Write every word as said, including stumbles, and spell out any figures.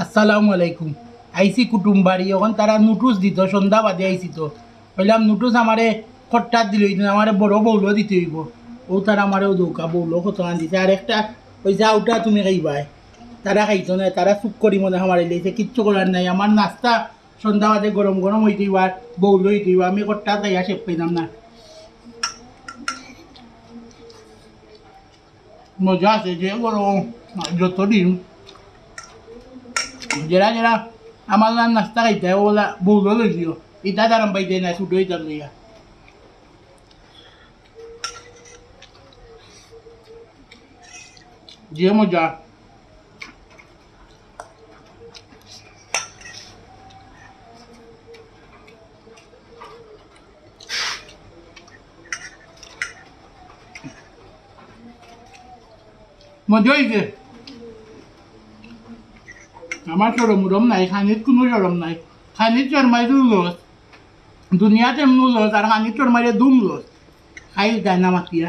আসসালামু আলাইকুম। আইছি কুটুম বাড়ি, অখন তারা নুটুস দিত, সন্ধ্যা বাদে আইছি তো। কইলাম নুটুস আমারে খট্টাত দিলে অইতো না, আমারে বড় বউলো দিতে অইবো। অউ তারা আমারেও দৌকা, বউলো কতখান দিছে। আর একটা অউ যাউটা তুমি খাইবায়, তারা খাইতো না, তারা চুপ করি মনে আমারে লইছে, কিচ্ছু করার নাই। আমার নাস্তা সন্ধ্যা বাদে গরম গরম অইতে অইবো, আর বউলো অইতে অইবো। আমি খট্টাত খাইয়া শেষ পাইতাম না। মজা আছে যে গরম, যতদিন যেরা যেরা আমার লাখান নাস্তা খাইতায়, অউলা বউলো লই দিও। ইতা আরাম পাইতায় না, ছুটো ইতা লইয়া। যে মজা। মজা অইছে। আমার শরম উরম নাই, খানিত কুনু শরম নাই। খানিত শরমাইলে লস। দুনিয়াত এমনেউ লস, আর খানিত শরমাইলে দুম লস। খাইল যায় না মাতিয়া।